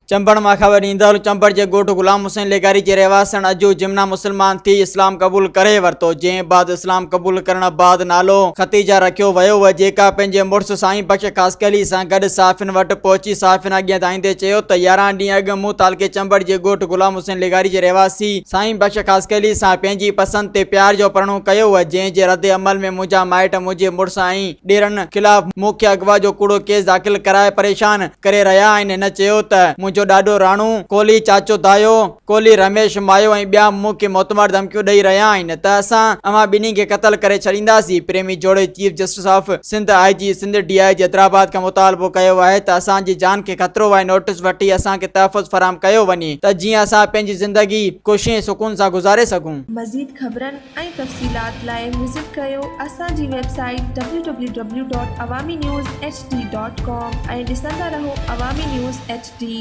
چمبڙ مان خبر ڏيندڙ چمبڙ جي ڳوٺ غلام حسين لغاري جي رهواسڻ اجو جمنا مسلمان ٿي اسلام قبول ڪري ورتو جنهن بعد اسلام قبول ڪرڻ بعد نالو خديجه رکيو ويو جيڪا پنهنجي مڙس سائين بخش خاصخيلي سان گڏ صحافين وٽ پهچي صحافين اڳيان دانهيندي چيو ته 11 ڏينهن اڳ مون تعلقي چمبڙ جي ڳوٺ غلام حسين لغاري جي رهواسي سائين بخش خاصخيلي سان پنهنجي پسند تي پيار جو پرڻو ڪيو جنهن جي رد عمل ۾ منهنجا مائٽ منهنجي مڙس ۽ ڏيرن خلاف مون کي اغوا جو ڪوڙو ڪيس داخل ڪرائي پريشان ڪري رهيا آهن. هن چيو ته منهنجو ڏاڏو راڻو ڪولهي، چاچو دايو ڪولهي، رميش مايو ۽ ٻيا مون کي موتمار ڌمڪيون ڏئي رهيا آهن ته اسان اوهان ٻنهي کي قتل ڪري ڇڏينداسين. پريمي جوڙي chief justice of Sindh, I G Sindh, D I G Hyderabad کان مطالبو ڪيو آهي ته اسان جي جان کي خطرو آهي نوٽيس وٺي اسان کي تحفظ فراهم ڪيو وڃي ته جيئن اسان پنهنجي زندگي خوشي ۽ سڪون سان گذاري سگهون. مزيد خبرن ۽ تفصيلات لاء وزٽ ڪريو اسان جي website W W W dot Awami news H D dot com ۽ ڏسندا رهو عوامي نيوز ايڇ ڊي.